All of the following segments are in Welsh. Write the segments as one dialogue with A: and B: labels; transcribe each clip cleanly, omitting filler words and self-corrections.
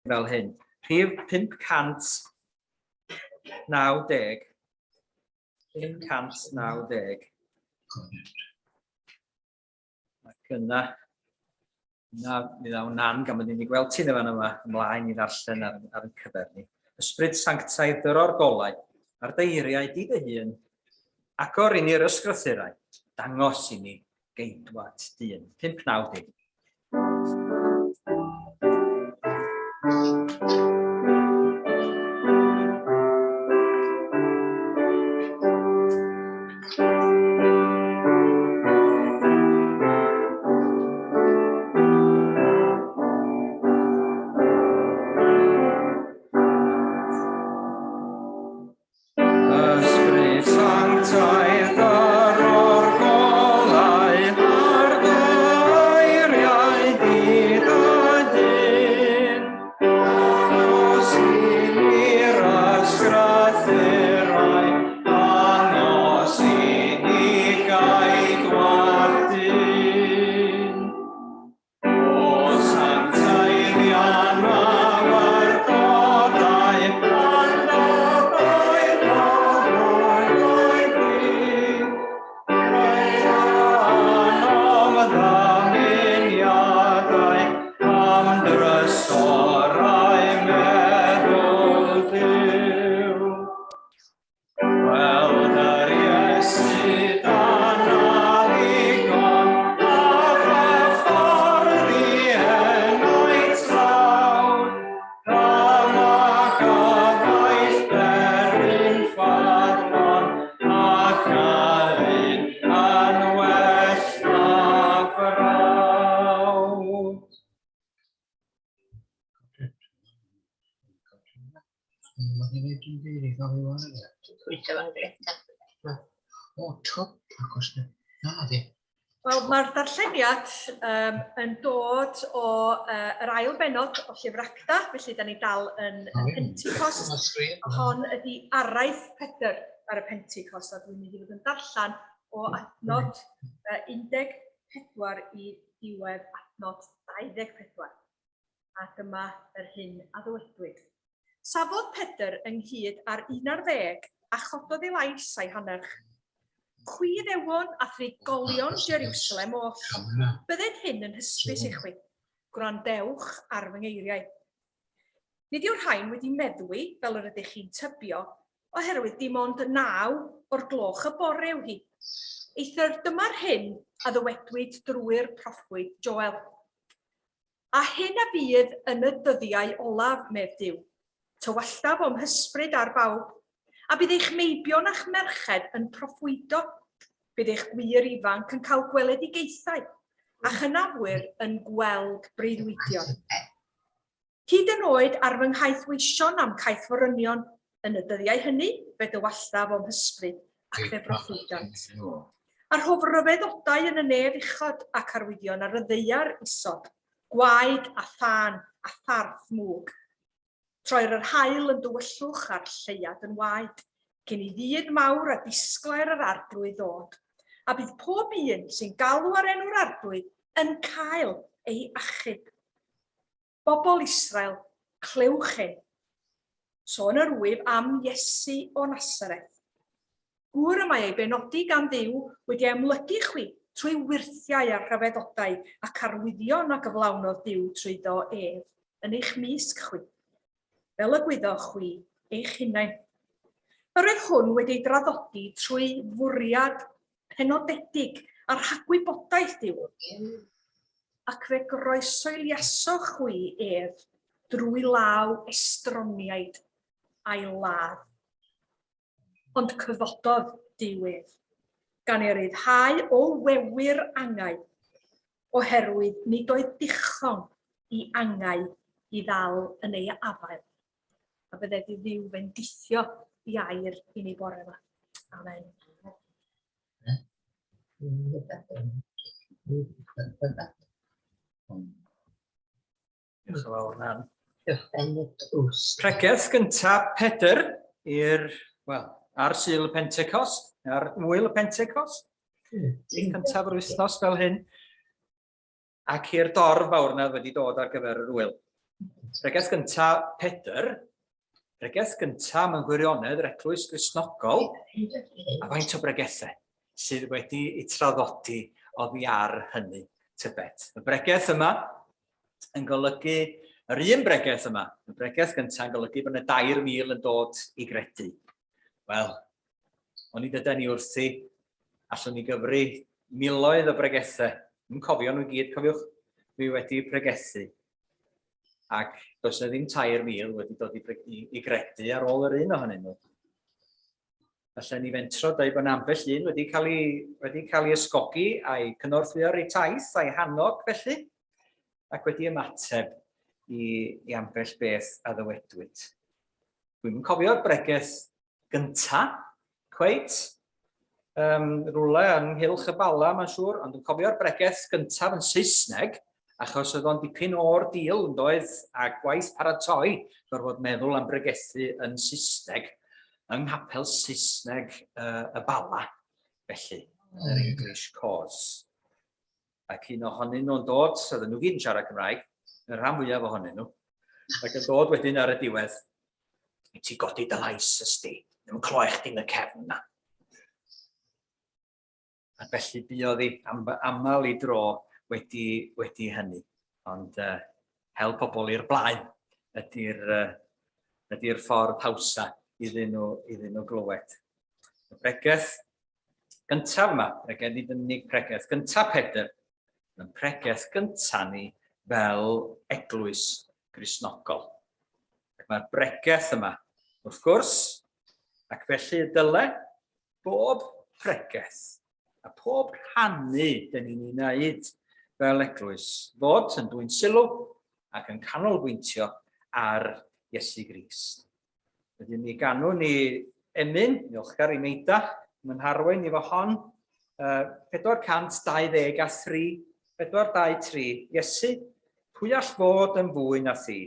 A: fel hyn. Rhif 590. 590. Ac yna, yna mi ddaw Nan gan bod ni'n ei gweld ti'n fan yma ymlaen i ddarllen ar, ar ein cyfer ni. Ysbryd sanctaidd dyro'r golau ar dy eiriau di dy hun, agor i ni'r ysgrythurau, dangos i ni geidwad dyn. 590. Ysbryd sanctaidd dyro'r golau ar gairiau hyd a dyn. Dangos i ni'r ysgrythurau, dangos i ni gaidwad dyn. O sanctaidd Ian awardodau, arddodau rhoddwyd i. Rhaeanom ddymuniadau am drysorau meddwl Duw. Gweld yr Iesu dan ddigon ar y ffordd i enaid tlawd, Ram ac gyfaill berwyn ffyddlon, ac a un yn well na brawd.
B: Mae hi'n ei dwi'n deud i gael ei wario.
C: Pwyta fo'n greta.
B: O, twp, ac os na. Na, di.
D: Wel, mae'r darlleniad um, yn dod o uh, yr ail benod o Llyfr Acta, felly da ni dal yn, yn Pentecost. A hon ydy araith Pedr ar y Pentecost, a dwi'n mynd i fod yn darllen o adnod uh, 14 i diwedd adnod 24. A dyma yr hyn a ddywedwyd. Safodd Pedr ynghyd â'r unarddeg a chododd ei lais a'i hannerch. Chwi Iddewon a thrigolion Jeriwsalem oll, bydded hyn yn hysbys i chwi. Gwrandewch ar fy ngeiriau. Nid yw'r rhain wedi meddwi, fel yr ydych chi'n tybio, oherwydd dim ond naw o'r gloch y bore yw hi. Eithr dyma'r hyn a ddywedwyd drwy'r proffwyd Joel. A hyn a fydd yn y dyddiau olaf, medd Duw. Tywalltaf o'm hysbryd ar bawb, a bydd eich meibion a'ch merched yn proffwydo, bydd eich gwŷr ifanc yn cael gweledigaethau, a chynafwyr yn gweld breuddwydion. Hyd yn oed ar fy nghaethweision a'm caethforynion, yn y dyddiau hynny fe dywalltaf o'm hysbryd, ac fe broffwydant. A rhof ryfeddodau yn y nef uchod ac arwyddion ar y ddaear isod, gwaed a thân a pharth mwg. Troir yr haul yn dywyllwch a'r lleuad yn waed, cyn i ddydd mawr a disglair yr Arglwydd ddod. A bydd pob un sy'n galw ar enw'r Arglwydd yn cael ei achub. Bobl Israel, clywch hyn. Sôn yr wyf am Iesu o Nasareth. Gŵr y mae ei benodi gan Dduw wedi ei amlygu chwi trwy wyrthiau a rhyfeddodau ac arwyddion a gyflawnodd Duw trwyddo ef yn eich mysg chwi, fel y gwyddoch chwi eich hunain. Yr oedd hwn wedi ei draddodi trwy fwriad penodedig a rhagwybodaeth Duw, ac fe groesoeliasoch chwi ef drwy law estroniaid a'i ladd. Ond cyfododd Duw ef, gan ei ryddhau o wewyr angau, oherwydd nid oedd dichon i angau i ddal yn ei afael. A bydded i Dduw fendithio i air i ni bore yma. Amen.
A: Diolch yn fawr, Nan. Pregeth gyntaf Pedr i'r, wel, ar Sul y Pentecost, ar Ŵyl y Pentecost. Dydd cyntaf yr wythnos fel hyn. Ac i'r dorf fawr na wedi dod ar gyfer yr ŵyl. Pregeth gyntaf Pedr, pregeth gyntaf mewn gwirionedd yr Eglwys Gristnogol, a faint o bregethau sydd wedi eu traddodi oddi ar hynny, tybed. Y bregeth yma yn golygu, yr un bregeth yma, y bregeth gyntaf yn golygu bod yna 3,000 yn dod i gredu. Wel, oni dyda ni wrthi, allwn ni gyfri miloedd o bregethau. Yn cofio nhw gyd, cofiwch, dwi wedi pregethu. Ac does yna ddim 3,000 wedi dod i, i, i gredu ar ôl yr un ohonyn nhw. Felly ni fentro dweud bod ambell un wedi cael ei, wedi cael ei ysgogi a'i cynorthwyo ar ei taith a'i hannog felly, ac wedi ymateb i, i ambell beth a ddywedwyd. Dwi'm yn cofio'r bregeth gynta, cweit, um, rhywle yn nghylch y Bala, mae'n siŵr, ond yn cofio'r bregeth gyntaf yn Saesneg, achos oedd o'n dipyn o'r deal yn doedd, a gwaith paratoi, gorfod meddwl am bregethu yn Saesneg, yng nghapel Saesneg uh, y Bala, felly, yr English Cause. Ac un ohonyn nhw'n dod, oedden nhw gyd yn siarad Cymraeg, y rhan fwyaf ohonyn nhw, ac yn dod wedyn ar y diwedd, i ti godi dy lais ysdi, ddim yn cloi chdi yn y cefn na. A felly buodd hi am, aml i dro wedi, wedi hynny. Ond uh, hel pobl i'r blaen ydy'r uh, ydy ffordd hawsa iddyn nhw, iddyn nhw glywed. Y bregeth gyntaf yma, pregeth nid yn unig pregeth gyntaf Pedr, yn pregeth gyntaf ni fel eglwys Gristnogol. Ac mae'r bregeth yma, wrth gwrs, ac felly y dyle bob pregeth a pob rhannu dyn ni'n ei wneud fel eglwys fod yn dwyn sylw ac yn canolbwyntio ar Iesu Grist. Wedyn mi ganwn ni emyn, diolchgar i Meida, mae'n harwain ni fo hon, uh, 423, 423, Iesu, pwy all fod yn fwy na thi?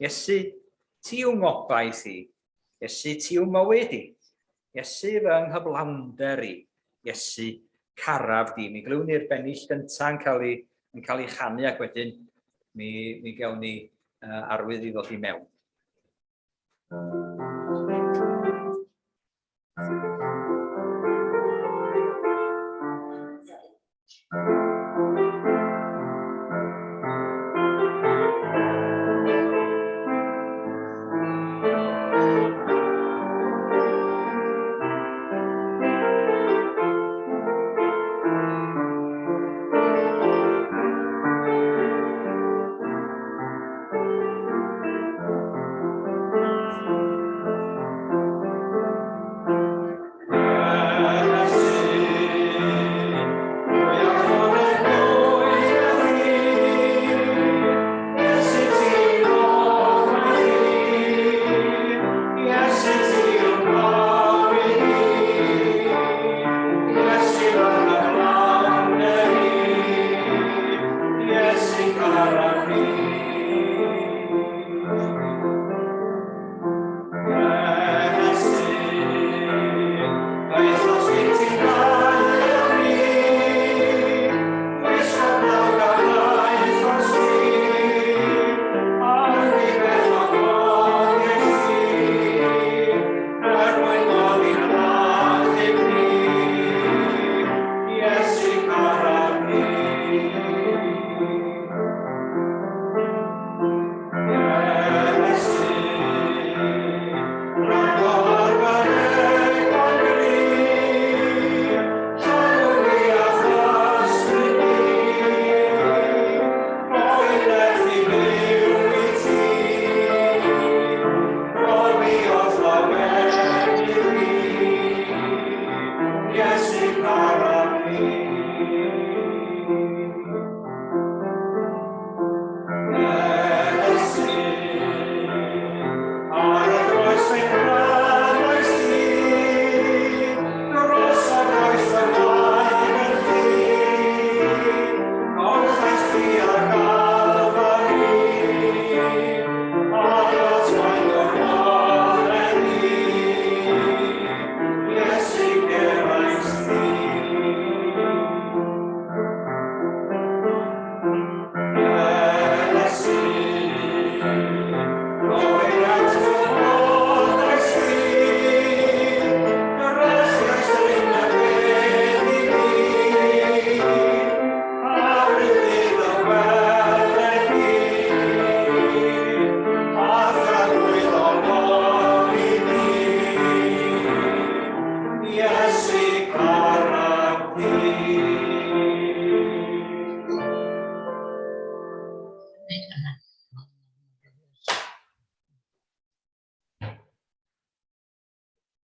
A: Iesu, ti yw ngobaith i. Iesu, ti yw mywyd i. Iesu, fy nghyflawnder i. Iesu, caraf di. Mi glywn ni'r bennill gyntaf yn cael ei, yn cael ei chanu ac wedyn mi, mi gewn ni uh, arwydd i ddod i mewn.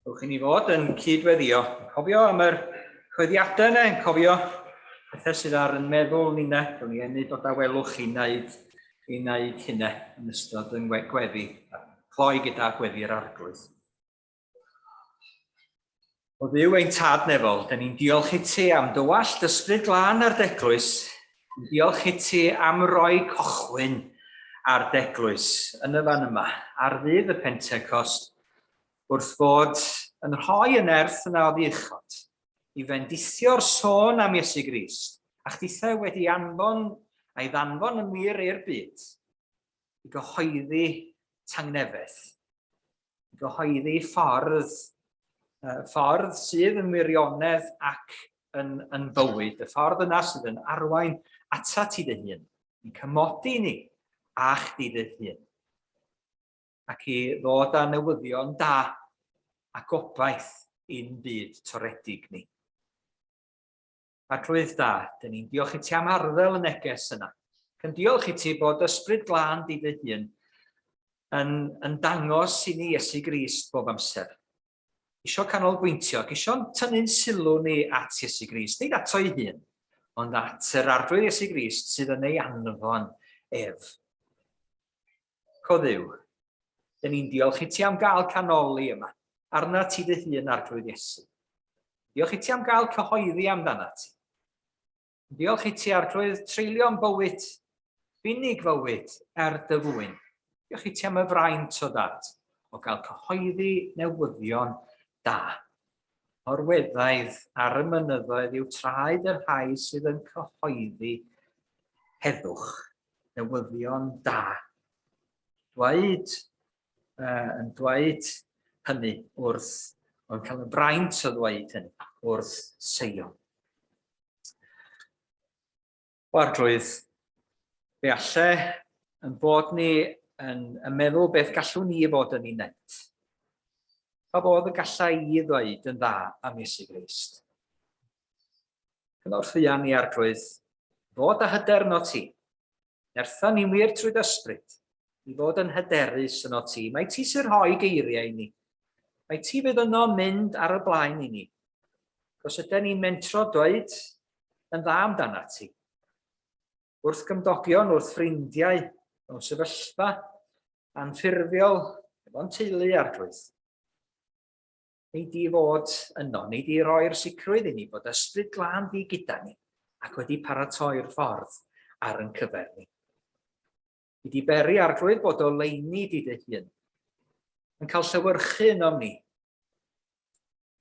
A: Rhowch i ni fod yn cyd-weddio. Cofio am yr chweddiadau yna, yn cofio pethau sydd ar yn meddwl ni yna. Rwy'n ni ennu dod â welwch i wneud, i wneud hynna yn ystod yn gweddi, a cloi gyda gweddi'r arglwydd. O Dduw ein Tad nefol, dyn ni'n diolch i ti am dywallt ysbryd glân ar d'eglwys. Diolch i ti am roi cochwyn ar d'eglwys yn y fan yma, ar ddydd y Pentecost, wrth fod yn rhoi y nerth yna oddi uchod, i fendithio'r sôn am Iesu Grist, a chdithau wedi anfon a'i ddanfon yn wir i'r byd, i gyhoeddi tangnefedd. Gyhoeddi ffordd, ffordd sydd yn wirionedd ac yn, yn fywyd, y ffordd yna sydd yn arwain ata ti dy hun, yn cymodi ni a chdi dy hun, ac i ddod â newyddion da a gobaith i'n byd toredig ni. Arglwydd da, dyn ni'n diolch i ti am arddel y neges yna. Ac yn diolch i ti bod ysbryd glân di dy hun yn, yn dangos i ni Iesu Grist bob amser. Isio canolbwyntio ac isio'n tynnu'n sylw ni at Iesu Grist, nid ato ei hun, ond at yr Arglwydd Iesu Grist sydd yn ei anfon ef. Co Dduw, dyn ni'n diolch i ti am gael canoli yma, arna ti dy hun, Arglwydd Iesu. Diolch i ti am gael cyhoeddi amdana ti. Diolch i ti, Arglwydd, treulio'n bywyd, unig fywyd, er dy fwyn. Diolch i ti am y fraint o dad, o gael cyhoeddi newyddion da. Orweddaidd ar y mynyddoedd yw traed y rhai sydd yn cyhoeddi heddwch. Newyddion da. Dweud, uh, yn dweud hynny wrth, o'n cael y braint o ddweud hynny wrth Seion. O Arglwydd, fe alle yn bod ni yn, yn meddwl beth gallwn ni fod yn ei wneud. Pa fodd y gallai i ddweud yn dda am Iesu Grist? Cynorthwya ni, Arglwydd, fod â hyder yno ti. Nertha ni'n wir trwy dy ysbryd, i fod yn hyderus yno ti. Mae ti sy'n rhoi geiriau i ni. Mae ti fydd yno mynd ar y blaen i ni. Os ydyn ni'n mentro dweud yn dda amdana ti. Wrth gymdogion, wrth ffrindiau, mewn sefyllfa anffurfiol, efo'n teulu, Arglwydd. Nei di fod yno, nei di roi'r sicrwydd i ni bod ysbryd glân di gyda ni ac wedi paratoi'r ffordd ar yn cyfer ni. I di beri arglwydd bod oleuni di dy hun yn cael llewyrchu ynom ni.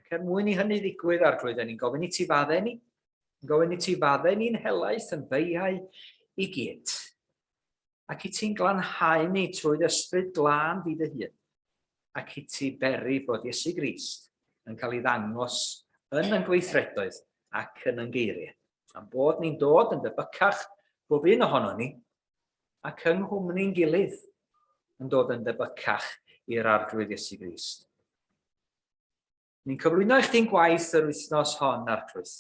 A: Ac er mwyn i hynny ddigwydd, arglwydd, ni'n gofyn i ti faddau ni, yn gofyn i ti faddau ni'n helaeth yn beiau i gyd. Ac i ti'n glanhau ni trwy ysbryd glân di dy hun, ac i ti beri bod Iesu Grist yn cael ei ddangos yn yn gweithredoedd ac yn yn geiriau. Am bod ni'n dod yn debycach bob un ohono ni, ac yng nghwmni'n gilydd yn dod yn debycach i'r Arglwydd Iesu Grist. Ni'n cyflwyno i chdi'n gwaith yr wythnos hon, Arglwydd,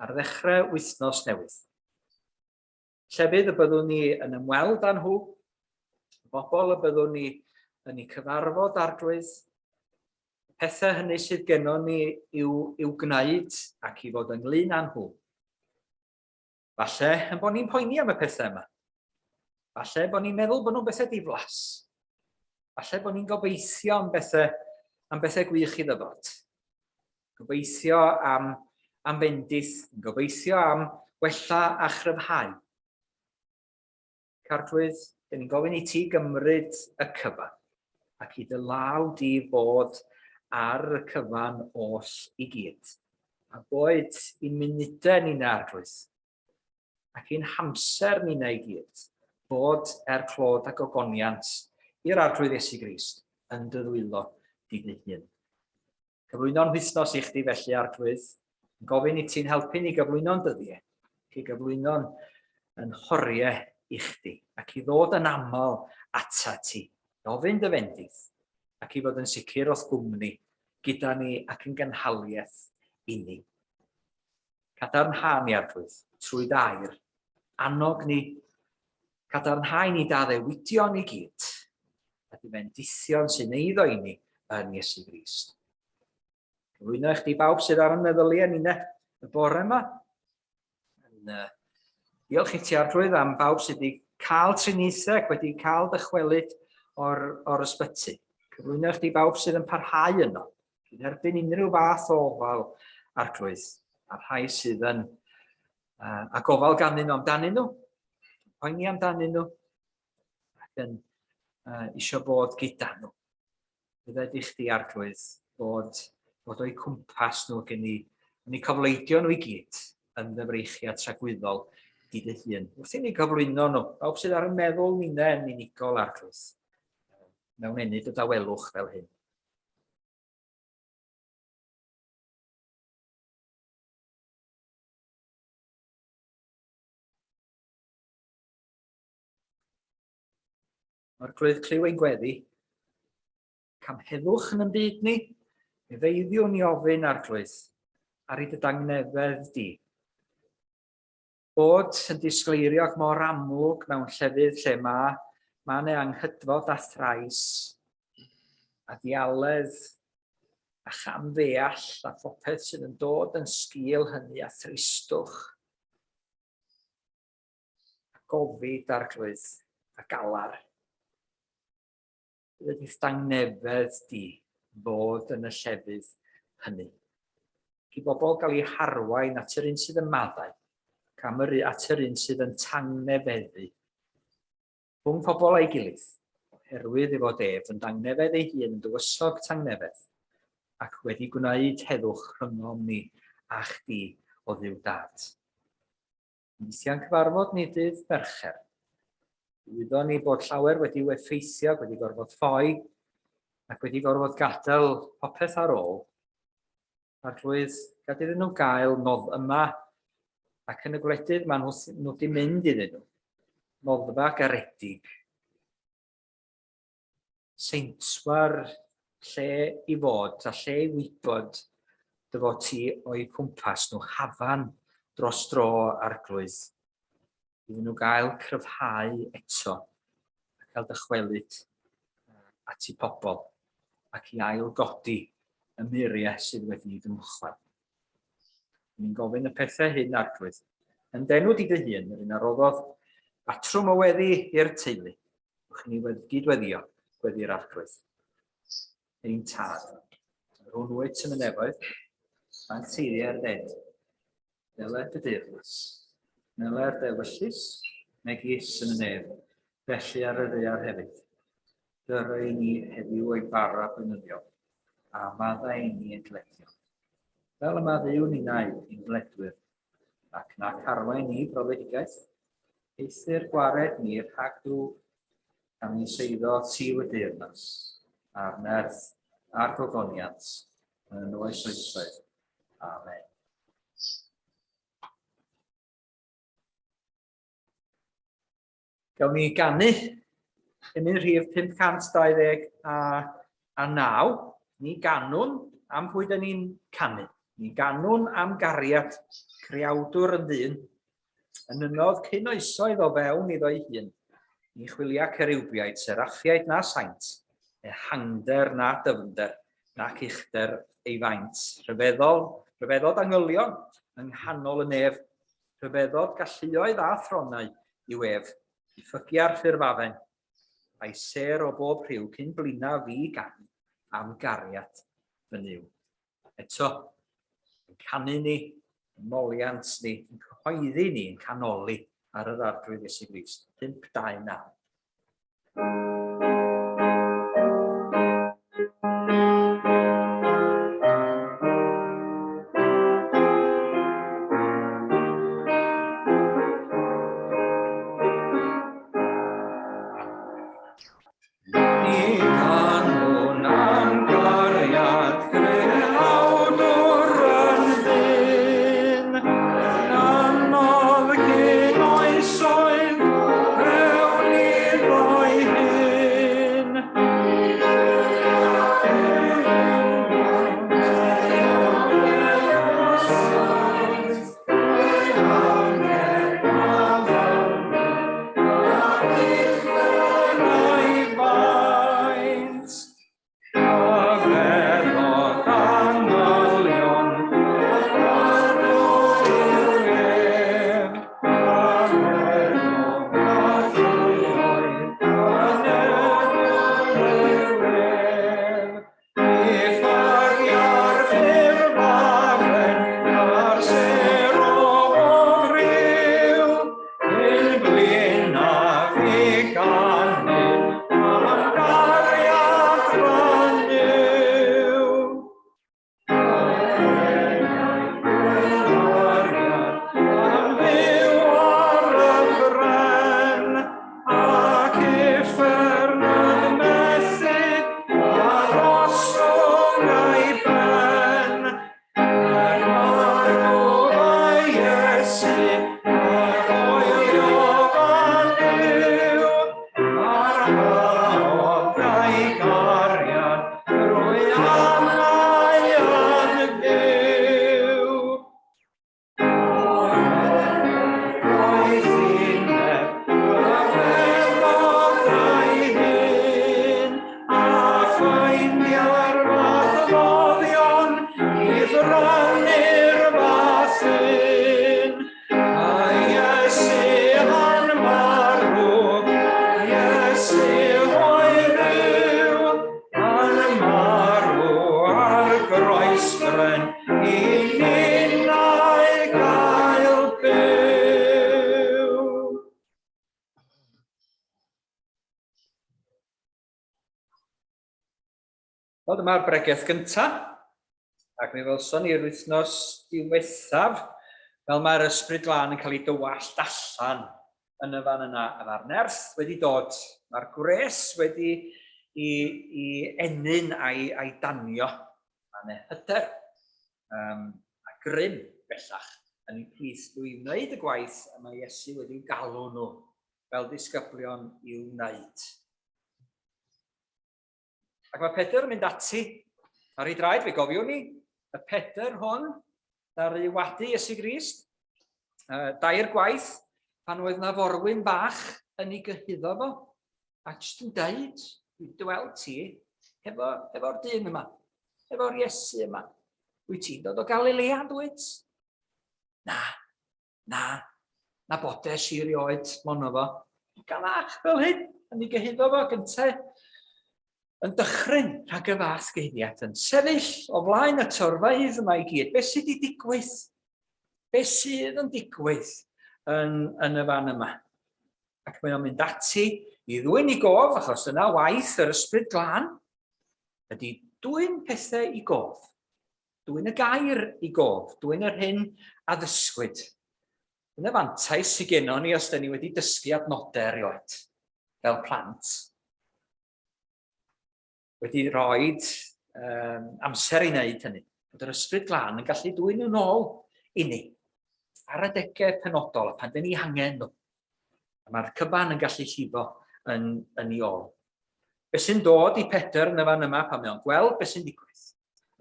A: ar ddechrau wythnos newydd. Llefydd y byddwn ni yn ymweld â nhw, y bobl y byddwn ni yn eu cyfarfod, Arglwydd, y pethau hynny sydd gennon ni i'w, i'w gwneud ac i fod ynglyn â nhw. Falle yn bod ni'n poeni am y pethau yma. Falle bod ni'n meddwl bod nhw'n bethau diflas. Falle bod ni'n gobeithio am bethau, am bethau gwych i ddyfod. Gobeithio am, am fendith, gobeithio am wella a chryfhau. Carglwydd, dyn ni'n gofyn i ti gymryd y cyfan ac i dy law di fod ar y cyfan oll i gyd. A boed i'n munudau ni'n arglwydd, ac i'n hamser ninnau i gyd, fod er clod a gogoniant i'r Arglwydd Iesu Grist yn dy ddwylo di dy hun. Cyflwyno'n wythnos i chdi felly, Arglwydd, yn gofyn i ti'n helpu ni gyflwyno'n dyddiau, i gyflwyno'n yn horiau i chdi, ac i ddod yn aml ata ti, gofyn dy fendith, ac i fod yn sicr o'th gwmni gyda ni ac yn gynhaliaeth i ni. Cadarnha ni, Arglwydd, trwy dair. Annog ni, cadarnhau ni da ddewidion i gyd, a dy fendithion sy'n eiddo i ni yn Iesu Grist. Cyflwyno i chdi bawb sydd ar y meddyliau ninne y bore yma. Yn, diolch i ti Arglwydd am bawb sydd wedi cael triniaethau ac wedi cael dychwelyd o'r, or ysbyty. Cyflwyno i chdi bawb sydd yn parhau yno. Yn erbyn unrhyw fath o ofal Arglwydd, a'r rhai sydd yn a gofal ganddyn nhw amdanyn nhw, poeni amdanyn nhw, ac yn eisiau bod gyda nhw. Bydded i chdi, Arglwydd, bod, bod o'u cwmpas nhw ac yn eu, yn eu cofleidio nhw i gyd yn dy freichiau tragwyddol di dy hun. Wrth i ni gyflwyno nhw, bawb sydd ar y meddwl ninne yn unigol, Arglwydd, mewn ennyd o dawelwch fel hyn. Arglwydd, clyw ein gweddi. Camheddwch yn y byd ni, fe feiddiwn ni ofyn, Arglwydd, ar i dy dangnefedd di. Bod yn disgleiriog mor amlwg mewn llefydd lle mae mae yna anghydfod a thrais a dialedd a chamddeall a phopeth sydd yn dod yn sgil hynny a thristwch a gofid, Arglwydd, a galar. Bydd i'th dangnefedd di fod yn y llefydd hynny. I bobl gael eu harwain at yr un sydd yn maddau, ac am yr, at yr un sydd yn tangnefeddu. Rhwng pobl a'i gilydd, oherwydd ei fod ef yn dangnefedd ei hun yn dywysog tangnefedd, ac wedi gwneud heddwch rhyngom ni a chdi o Dduw Dad. Weithiau'n cyfarfod ni dydd Mercher. Wyddon ni bod llawer wedi effeithio ac wedi gorfod ffoi ac wedi gorfod gadael popeth ar ôl. Arglwydd, gad iddyn nhw gael nodd yma ac yn y gwledydd maen nhw, nhw wedi mynd iddyn nhw. Noddfa garedig. Seintwar lle i fod a lle i wybod dy fod ti o'u cwmpas nhw, hafan dros dro Arglwydd, iddyn nhw gael cryfhau eto a cael dychwelyd at eu pobl ac i ail godi y muriau sydd wedi'u dymchwel. Ni'n gofyn y pethau hyn, Arglwydd, yn d'enw di dy hun, yr un a roddodd batrwm o weddi i'r teulu. Wch i ni gyd-weddio, gweddi'r Arglwydd. Ein tad, yr hwn wyt yn y nefoedd, sancteiddiau'r dded, dele dy deyrnas, meler dy ewyllys, megis yn y nef, felly ar y ddaear hefyd. Dyro i ni heddiw ein bara beunyddiol, a maddau i ni ein dyledion. Fel y maddeuwn ninnau i'n dyledwyr, ac nac arwain ni brofedigaeth, eithr gwared ni rhag drwg, gan ni seiddo ti y deyrnas, a'r nerth, a'r gogoniant, yn y oes oesoedd. Amen. Gawn ni ganu emyn rhif 529. Ni ganwn am pwy da ni'n canu. Ni ganwn am gariad, creawdwr yn ddyn, yn ynodd cyn oesoedd o fewn iddo ei hun. Ni chwilia ceriwbiaid, seraffiaid na saint, ehangder na dyfnder, nac uchder ei faint. Rhyfeddol, rhyfeddod angylion yng nghanol y nef, Rhyfeddod galluoedd a thronau yw ef, i ffygia'r ffurfafen, a'i sêr o bob rhyw cyn blina fi ganu am gariad fy Nuw. Eto, yn canu ni, yn moliant ni, yn cyhoeddi ni, yn canoli ar yr Arglwydd Iesu Grist. 5, 2, 9. Ni ganwn am gariad Creawdwr yn ddyn, Anodd cyn oesoedd mewn rannu'r fath un. A Iesu yn marw, Iesu o'i fyw, yn marw ar groesbren i ninnau gael byw. Wel, dyma'r bregeth gyntaf, ac mi welson ni'r wythnos diwethaf fel mae'r Ysbryd Glân yn cael ei dywallt allan yn y fan yna, a mae'r nerth wedi dod, mae'r gwres wedi i, i ennyn a'i, a'i danio, mae yna hyder um, a grym bellach yn eu plith nhw i wneud y gwaith y mae Iesu wedi'u galw nhw fel disgyblion i'w wneud. Ac mae Pedr yn mynd ati ar ei draed, fe gofiwn ni, y Pedr hwn, ddaru wadu Iesu Grist, dair gwaith, pan oedd na forwyn bach yn ei gyhuddo fo, a jyst yn deud, dwi'n dy weld ti hefo, hefo'r dyn yma, hefo'r Iesu yma. Wyt ti'n dod o Galilea, dwyt? Na, Na, na bodes i erioed mono fo. Gael ach fel hyn, yn ei gyhuddo fo gyntaf yn dychryn rhag y fath geiriad, yn sefyll o flaen y torfeydd yma i gyd. Beth sydd wedi digwydd? Beth sydd yn digwydd yn, yn y fan yma? Ac mae o'n mynd ati i ddwyn i gof, achos dyna waith yr Ysbryd Glân, ydy dwyn pethau i gof. Dwyn y gair i gof, dwyn yr hyn a ddysgwyd. Dyna fantais sydd gennon ni os da ni wedi dysgu adnodau erioed, fel plant. Wedi rhoi um, amser i wneud hynny. Bod yr Ysbryd Glân yn gallu dwyn nhw'n ôl i ni ar adegau penodol a pan dyn ni angen nhw. A mae'r cyfan yn gallu llifo yn, yn ei ôl. Be sy'n dod i Pedr yn y fan yma pan mae o'n gweld beth sy'n digwydd?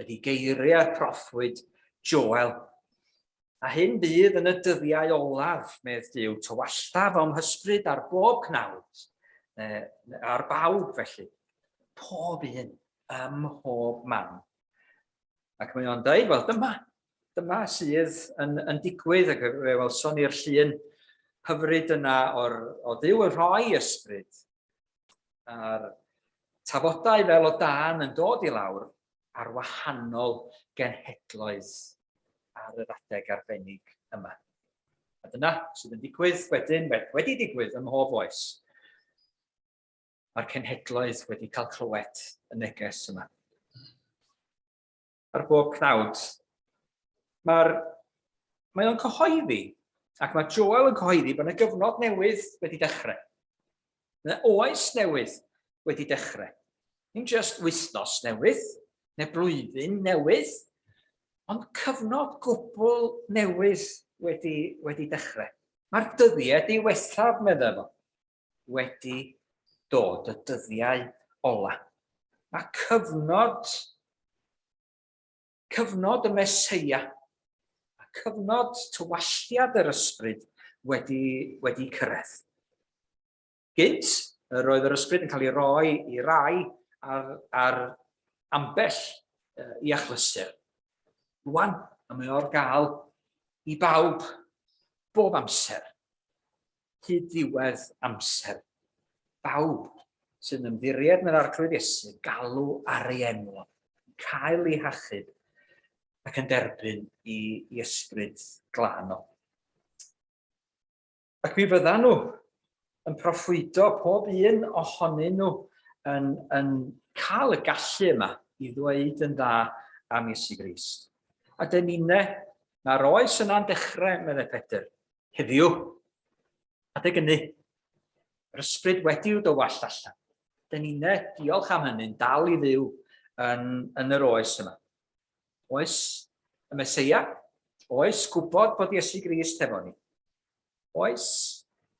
A: ydy geiriau'r proffwyd Joel. A hyn fydd yn y dyddiau olaf, medd Duw, tywalltaf o'm hysbryd ar bob cnawd, ar bawb felly, pob un, ym mhob man. Ac mae o'n dweud, wel dyma, dyma sydd yn, yn digwydd, ac fe welson ni'r llun hyfryd yna o'r, o Dduw yn rhoi ysbryd a'r tafodau fel o dân yn dod i lawr ar wahanol genhedloedd ar yr adeg arbennig yma. A dyna sydd yn digwydd wedyn, wedi digwydd ym mhob oes. Mae'r cenhedloedd wedi cael clywed y neges yma. Ar bob cnawd. Mae'r, mae o'n cyhoeddi, ac mae Joel yn cyhoeddi bod yna gyfnod newydd wedi dechrau. Yna oes newydd wedi dechrau. Ddim just wythnos newydd, neu blwyddyn newydd, ond cyfnod gwbl newydd wedi, wedi dechrau. Mae'r dyddiau diwethaf, meddai fo, wedi dod, y dyddiau ola. Mae cyfnod, cyfnod y Meseia, a cyfnod tywalltiad yr ysbryd wedi, wedi cyrraedd. Gynt, yr oedd yr ysbryd yn cael ei roi i rai ar, ar ambell i achlysur. Rwan, mae o'r gael i bawb, bob amser. hyd ddiwedd amser. Bawb sy'n ymddiried yn yr Arglwydd Iesu, galw ar ei enw, yn cael ei hachub ac yn derbyn i, i ysbryd glân o. Ac mi fyddan nhw yn proffwydo pob un ohonyn nhw yn, yn cael y gallu yma i ddweud yn dda am Iesu Grist. A dyn ninne, mae'r oes yna'n dechrau, meddai Pedr, Heddiw, adeg ynny, yr ysbryd wedi'w dywallt allan. Dyn ni'n diolch am hynny'n dal i fyw yn, yn yr oes yma. Oes y Meseia, oes gwybod bod Iesu Grist hefo ni, oes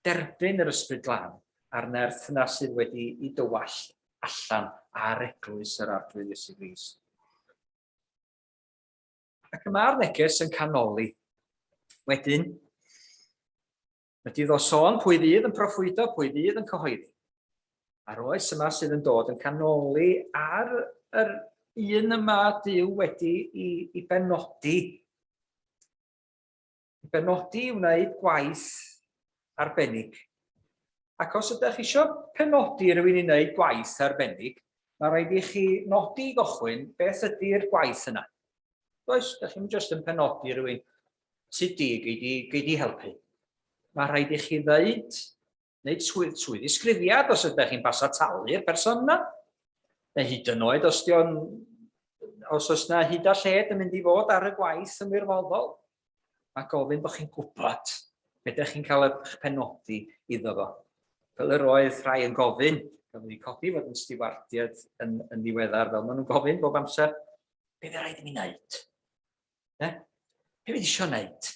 A: derbyn yr ysbryd glân a'r nerth yna sydd wedi i dywallt allan ar eglwys yr Arglwydd Iesu Grist. Ac y mae'r neges yn canoli. Wedyn, wedi iddo sôn pwy fydd yn proffwydo, pwy fydd yn cyhoeddi. A'r oes yma sydd yn dod yn canoli ar yr un yma Duw wedi i, i benodi. I benodi i wneud gwaith arbennig. Ac os ydych chi eisiau penodi rhywun i wneud gwaith arbennig, mae rhaid i chi nodi i gychwyn beth ydy'r gwaith yna. Does, ydych chi'n just yn penodi rhywun sydd di, gei di, gei di helpu. Mae rhaid i chi ddeud, wneud swydd, swydd ddisgrifiad os ydych chi'n basa talu'r person yna, neu hyd yn oed os, dion, os oes na hyd a lled yn mynd i fod ar y gwaith yn wirfoddol. Mae gofyn bod chi'n gwybod beth ydych chi'n cael eich penodi iddo fo. Fel yr oedd rhai yn gofyn, gafodd ei codi fod yn stiwardiad yn, yn ddiweddar, fel maen nhw'n gofyn bob amser, be fe rhaid i mi wneud? Ne? Be fydd eisiau wneud?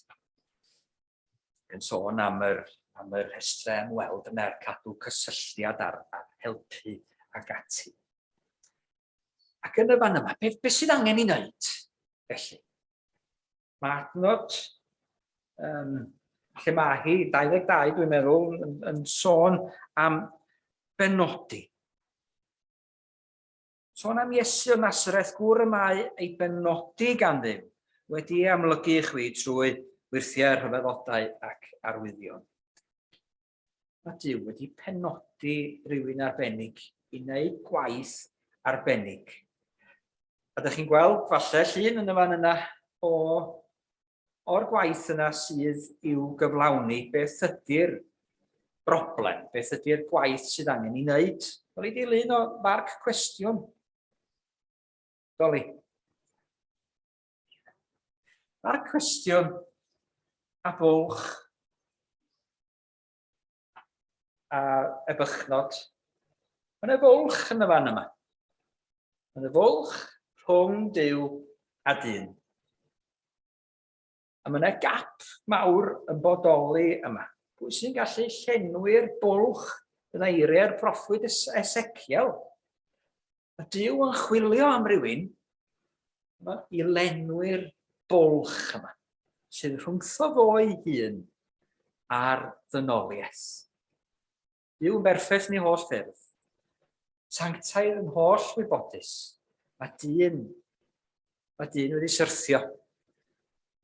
A: Yn sôn am yr, am yr rhestrau ymweld yna, cadw cysylltiad a'r, ar helpu ac ati. Ac yn y fan yma, beth, beth sydd angen i wneud felly? Mae adnod, um, lle mae hi, 22 dwi'n meddwl, yn, yn sôn am benodi. Sôn am Iesu o Nasareth, gŵr y mae ei benodi gan Dduw, wedi ei amlygu i chwi trwy wyrthiau rhyfeddodau ac arwyddion. Mae Duw wedi penodi rhywun arbennig i wneud gwaith arbennig. A ydych chi'n gweld falle llun yn y fan yna o o'r gwaith yna sydd i'w gyflawni, beth ydy'r broblem, beth ydy'r gwaith sydd angen ei wneud? Wel, i dilyn o farc cwestiwn. Doli. Marc cwestiwn a bwlch a ebychnod. Mae yna fwlch yn y fan yma. Mae yna fwlch rhwng Duw a dyn. A mae yna gap mawr yn bodoli yma. Pwy sy'n gallu llenwi'r bwlch yn eiriau'r proffwyd Ezekiel? Mae Duw yn chwilio am rywun i lenwi'r bwlch yma sydd rhwngtho fo'i hun a'r ddynoliaeth. Duw yn berffaith yn ei holl ffyrdd, sanctaidd yn holl wybodus. Mae dyn, mae dyn wedi syrthio.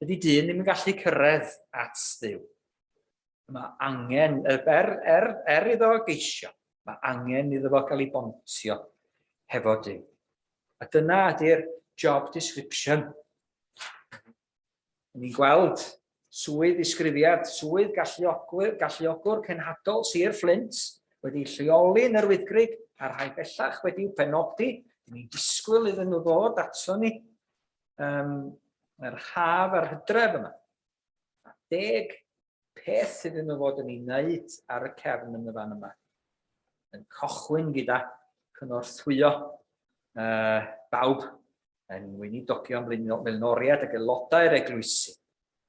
A: Dydy dyn ddim yn gallu cyrraedd at Dduw. Mae angen, er, er, er iddo geisio, mae angen iddo fo gael ei bontio hefo Duw. A dyna ydy'r job description. Ni'n gweld swydd ddisgrifiad, swydd galluogwyr, galluogwr cenhadol Sir Fflint wedi lleoli yn yr Wyddgrug a rhai bellach wedi'w penodi. Ni'n disgwyl iddyn nhw ddod ato ni um, yr haf a'r hydref yma. A deg peth iddyn nhw fod yn ei wneud ar y cefn yn y fan yma. Yn cochwyn gyda cynorthwyo uh, bawb yn weinidogion blaenoriaid ac aelodau'r eglwysi.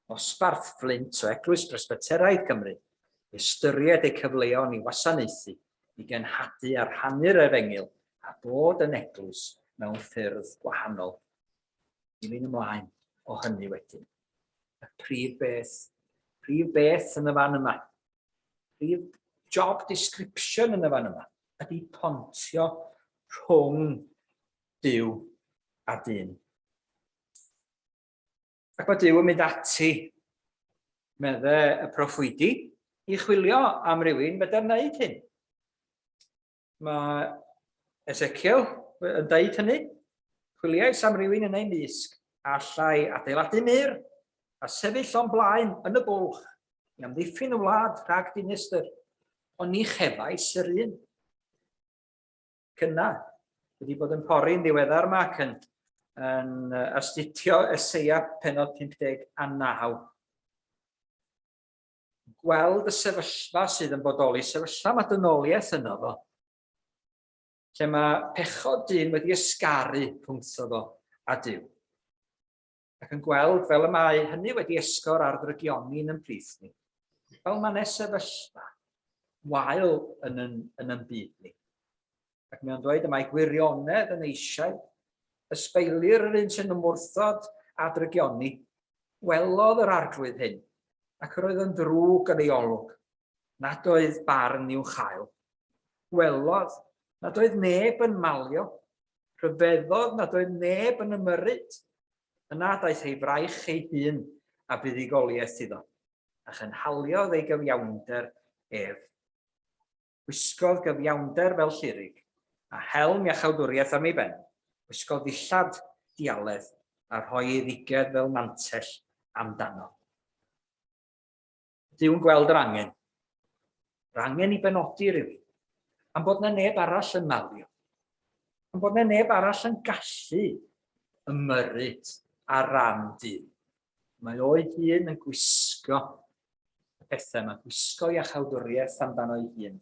A: Dosbarth Fflint o Eglwys Presbyteraidd Cymru i ystyried eu cyfleon i wasanaethu, i genhadu a rhannu'r efengyl a bod yn eglwys mewn ffyrdd gwahanol. Dilyn ymlaen o hynny wedyn. Y prif beth, prif beth yn y fan yma, prif job description yn y fan yma, ydy pontio rhwng Duw a dyn. Ac mae Duw yn mynd ati, medde y proffwydi, i chwilio am rywun fedr wneud hyn. Mae Ezekiel yn deud hynny. Chwiliais am rywun yn ei mysg a allai adeiladu mur a sefyll o'n blaen yn y bwlch i amddiffyn y wlad rhag dinistr, ond ni chefais yr un. Cynna, wedi bod yn pori'n ddiweddar yma ac yn, yn astudio Eseia penod 59. Gweld y sefyllfa sydd yn bodoli, sefyllfa mae dynoliaeth yno fo, lle mae pechod dyn wedi ysgaru rhwngtho fo a Duw. Ac yn gweld fel y mae hynny wedi esgor ar ddrygioni yn ymplith ni, fel mae yna sefyllfa wael yn yn, yn yn byd ni. Ac mae o'n dweud y mae gwirionedd yn eisiau ysbeilir yr un sy'n ymwrthod a drygioni. Welodd yr arglwydd hyn, ac yr oedd yn ddrwg yn ei olwg, nad oedd barn i'w chael. Gwelodd nad oedd neb yn malio. Rhyfeddodd nad oedd neb yn ymyrryd. Yna daeth ei fraich ei hun a buddugoliaeth iddo, a chynhaliodd ei gyfiawnder ef. Gwisgodd gyfiawnder fel llurig, a helm iachawdwriaeth am ei ben, gwisgodd ddillad dialedd, a rhoi ei ddigedd fel mantell amdano. Duw'n gweld yr angen. Yr angen i benodi rhywun. Am bod na neb arall yn malio. Am bod na neb arall yn gallu ymyrryd ar ran dyn. Mae o'i hun yn gwisgo y pethau yma, gwisgo iachawdwriaeth amdano ei hun,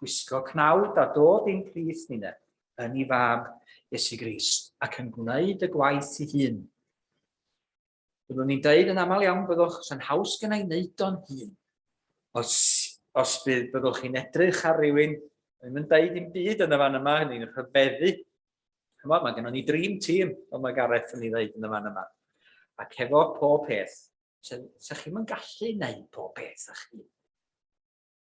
A: gwisgo cnawd a dod i'n plith ninne yn ei fab Iesu Grist ac yn gwneud y gwaith ei hun. Byddwn ni'n deud yn aml iawn, byddwch, sy'n haws gen i wneud o'n hun. Os, os bydd, byddwch chi'n edrych ar rywun, ddim yn deud dim byd yn y fan yma, ni'n rhyfeddu. Chymod, mae gennym ni dream team, fel mae Gareth yn ei ddeud yn y fan yma. Ac efo pob peth, sa, sa chi'm yn gallu wneud pob peth â chi.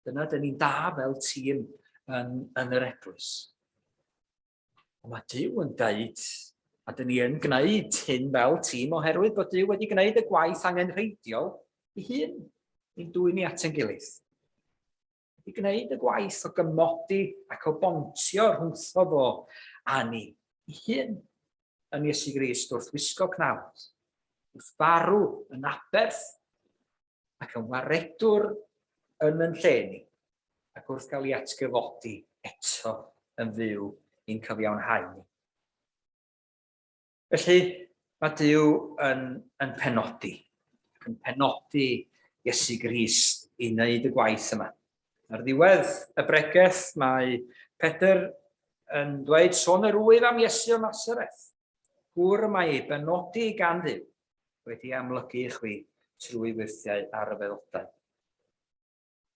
A: Dyna dyn ni'n da fel tîm yn, yn yr eglwys. Ond mae Duw yn dweud, a dyn ni yn gwneud hyn fel tîm oherwydd bod Duw wedi gwneud y gwaith angenrheidiol i hun, i'n dwyn ni at ein gilydd. Wedi gwneud y gwaith o gymodi ac o bontio rhwngtho fo a ni i hun yn Iesu Grist wrth wisgo cnawd, wrth farw yn aberth ac yn waredwr yn yn lle ni, ac wrth gael ei atgyfodi eto yn fyw i'n cyfiawnhau ni. Felly, mae Duw yn, yn penodi, ac yn penodi Iesu Grist i wneud y gwaith yma. Ar ddiwedd y bregeth, mae Pedr yn dweud, sôn yr wyf am Iesu o Nasareth, gŵr y mae ei benodi gan Dduw, wedi amlygu i chwi trwy wyrthiau a rhyfeddodau.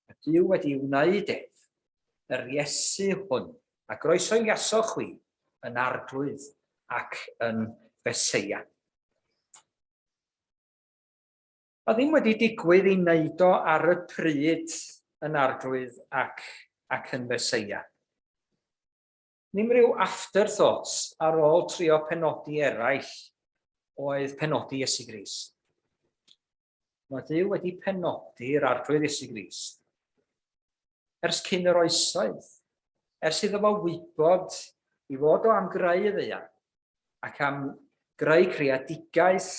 A: A Duw wedi wneud ef, yr Iesu hwn, a groesoeliasoch chwi yn Arglwydd ac yn Feseia. A ddim wedi digwydd i wneud o ar y pryd yn Arglwydd ac, ac yn Feseia. Ddim rhyw afterthoughts ar ôl trio penodi eraill oedd penodi Iesu Grist. Mae Duw wedi penodi'r Arglwydd Iesu Grist ers cyn yr oesoedd, ers iddo fo wybod i fod o am greu y ddaear ac am greu creadigaeth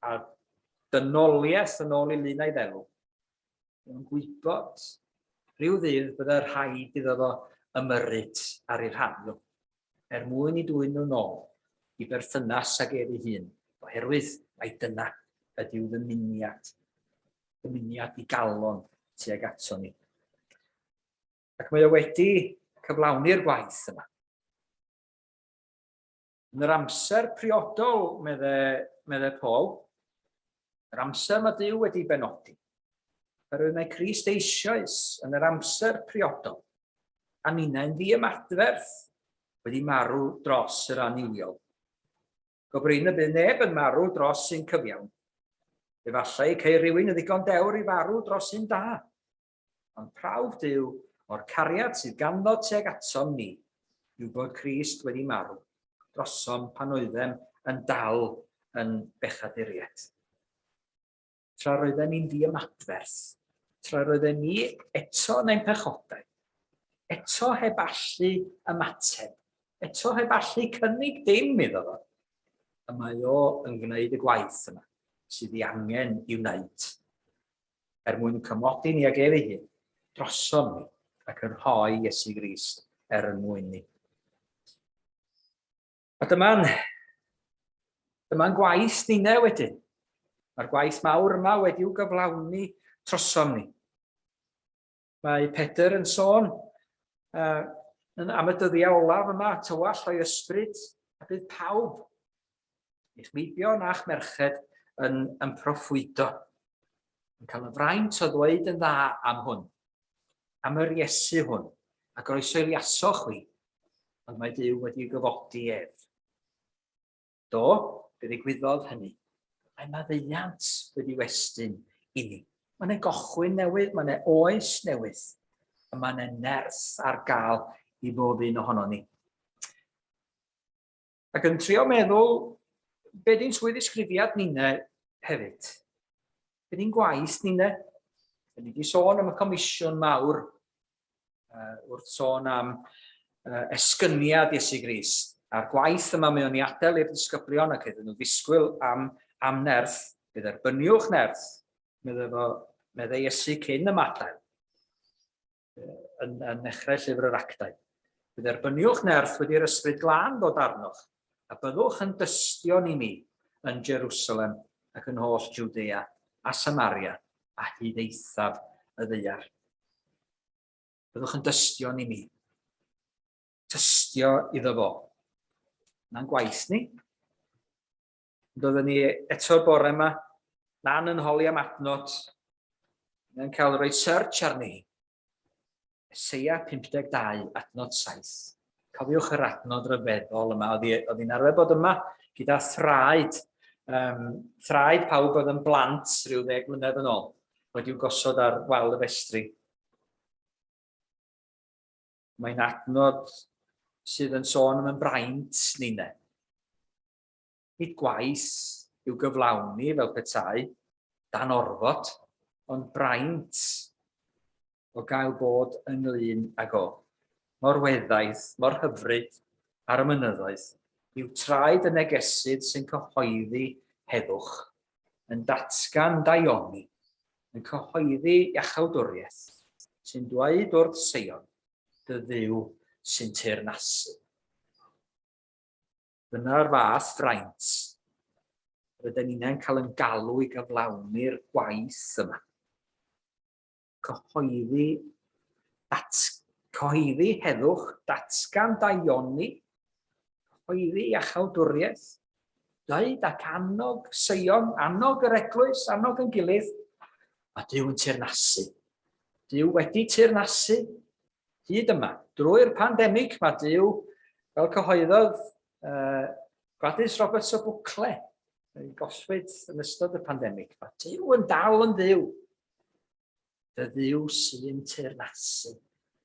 A: a dynoliaeth yn ôl i lun a'i ddelw. Mae'n gwybod rhyw ddydd bydde rhaid iddo fo ymyrryd ar eu rhan nhw, er mwyn i dwyn nhw nôl i berthynas ag ef ei hun, oherwydd mai dyna ydyw ddymuniad, dymuniad i galon tuag ato ni. Ac mae o wedi cyflawni'r gwaith yma. Yn yr amser priodol, medde, medde Paul, yr amser mae Duw wedi benodi. Oherwydd mae Crist eisoes yn yr amser priodol, a ninnau'n ddiymadferth wedi marw dros yr annuwiol. Go brin y bydd neb yn marw dros sy'n cyfiawn. Efallai ceir rhywun yn ddigon dewr i farw dros un da. Ond prawf Duw o'r cariad sydd ganddo tuag atom ni yw bod Crist wedi marw drosom pan oeddem yn dal yn bechaduriaid. Tra roeddem ni'n ddiymadferth, tra roeddem ni eto yn ein pechodau, eto heb allu ymateb, eto heb allu cynnig dim iddo fo, y mae o yn gwneud y gwaith yma sydd ei angen i'w wneud. er mwyn cymodi ni ag ef ei hun, drosom ni, ac yn rhoi Iesu Grist er yn mwyn ni. A dyma'n dyma'n gwaith ninne wedyn. Mae'r gwaith mawr yma wedi'w gyflawni trosom ni. Mae Pedr yn sôn uh, am y dyddiau olaf yma, tywallt o'i ysbryd, a bydd pawb, eich meibion a'ch merched, yn, yn proffwydo. Yn cael y fraint o ddweud yn dda am hwn, am yr Iesu hwn, a groeso iliasoch chwi, ond mae Duw wedi gyfodi ef. Do, fe ddigwyddodd hynny. Mae maddeuant wedi westyn i ni. Mae yna gochwyn newydd, mae yna oes newydd, a mae yna nerth ar gael i bob un ohono ni. Ac yn trio meddwl, be di'n swydd ddisgrifiad ninne hefyd? Be di'n gwaith ninne? Da ni wedi sôn am y comisiwn mawr wrth sôn am esgyniad Iesu Grist a'r gwaith yma mae o'n ei adael i'r disgyblion ac iddyn nhw ddisgwyl am, am nerth. Bydd erbyniwch nerth, meddai fo, meddai Iesu cyn ymadael yn, yn nechrau llyfr yr actau. Bydd erbyniwch nerth wedi'r ysbryd glân ddod arnoch, a byddwch yn dystion i mi yn Jerusalem ac yn holl Jwdea a Samaria a hyd eithaf y ddaear. Byddwch yn dystion i mi. Tystio iddo fo. Na'n gwaith ni. Doedden ni eto'r bore yma, Nan yn holi am adnod, yn cael rhoi search arni. Eseia 52, adnod 7. Cofiwch yr adnod ryfeddol yma, oedd hi'n arfer bod yma gyda thraed, thraed pawb oedd yn blant rhyw ddeg mlynedd yn ôl, wedi'w gosod ar wal y festri. Mae'n adnod sydd yn sôn am yn braint ninne. Nid gwaith i'w gyflawni fel petai, dan orfod, ond braint o gael bod ynglyn ag o. Mor weddaidd, mor hyfryd ar y mynyddoedd, yw traed y negesydd sy'n cyhoeddi heddwch, yn datgan daioni, yn cyhoeddi iachawdwriaeth, sy'n dweud wrth Seion, dy Dduw sy'n teyrnasu. Dyna'r fath fraint rydyn ni'n cael yn galw i gyflawni'r gwaith yma. Cyhoeddi, dat, cyhoeddi heddwch, datgan daioni, cyhoeddi iachawdwriaeth, dweud ac annog Seion, annog yr eglwys, annog yn gilydd, a Duw yn teyrnasu. Duw wedi teyrnasu hyd yma. Drwy'r pandemig mae Duw, fel cyhoeddodd Gladys Roberts o Bwcle, ei gollwyd yn ystod y pandemig, mae Duw yn dal yn Dduw. Dy Dduw sy'n teyrnasu.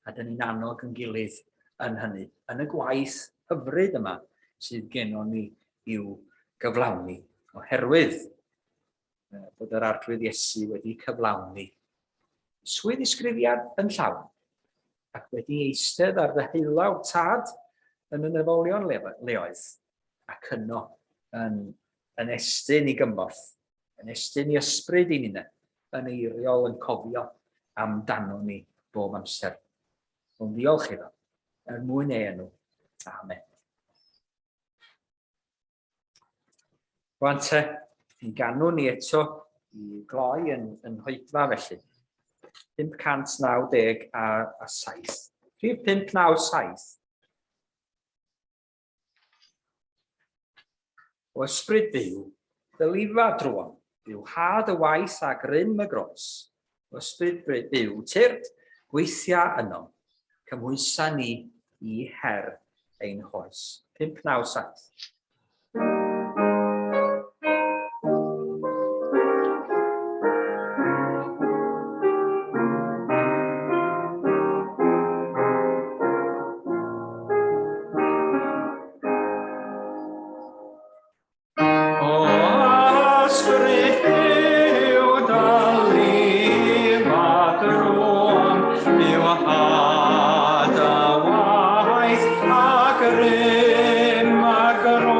A: A dyn ni'n annog yn gilydd yn hynny, yn y gwaith hyfryd yma sydd gennon ni i'w gyflawni. Oherwydd bod yr Arglwydd Iesu wedi cyflawni swydd ddisgrifiad yn llawn ac wedi eistedd ar ddeheulaw Tad yn y nefolion leoedd ac yno yn, yn estyn i gymorth, yn estyn i ysbryd i ninne, yn eiriol yn cofio amdano ni bob amser. Ond ddiolch iddo, er mwyn ei enw. Amen. Rwan te, ni'n ganw ni eto i gloi yn, yn hoedfa felly. 597 a, a 7. Rhif 597. O ysbryd Duw, dylifa drwom, yw had y waith a grym y groes. O ysbryd Duw, tyrd, gweithia ynom, cymhwysa ni i her ein hoes. 597. O ysbryd byw dylifa drwom yw had y waith a grym y groes.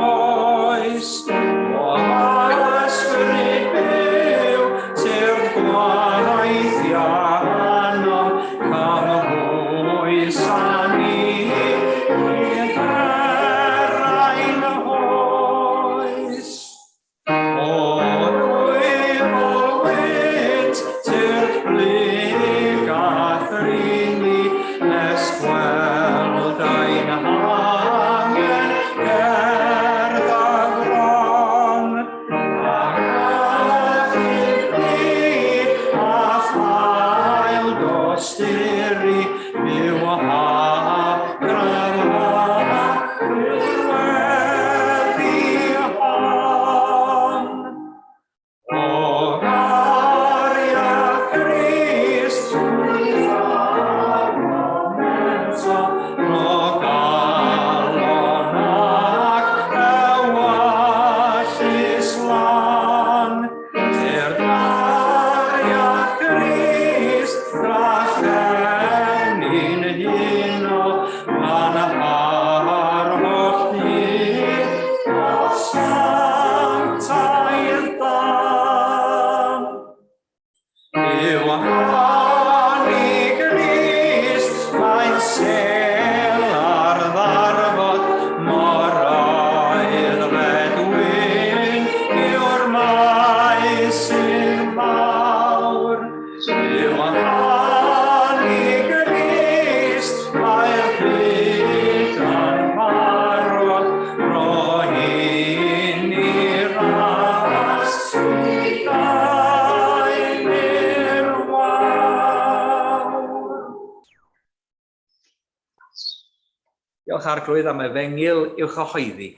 A: Diolch Arglwydd am efengyl i'w chyhoeddi.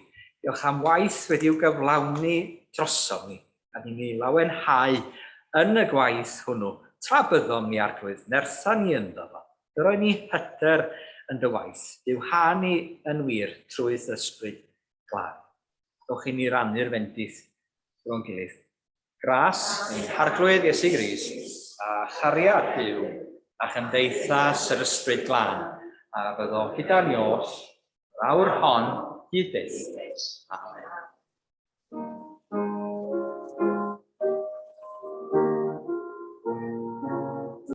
A: Diolch am waith wedi'w gyflawni drosom ni, a ni ni lawenhau yn y gwaith hwnnw, tra byddom ni Arglwydd, nertha ni ynddo fo. Dyroi ni hyder yn dy waith, Duw ha ni yn wir trwy'th ysbryd glân. Dowch i ni rannu'r fendith gyda'n gilydd. Gras ein Harglwydd Iesu Grist, a chariad Duw, a chymdeithas yr Ysbryd Glân, a fyddo gyda ni oll, yr awr hon, hyd byth. Amen.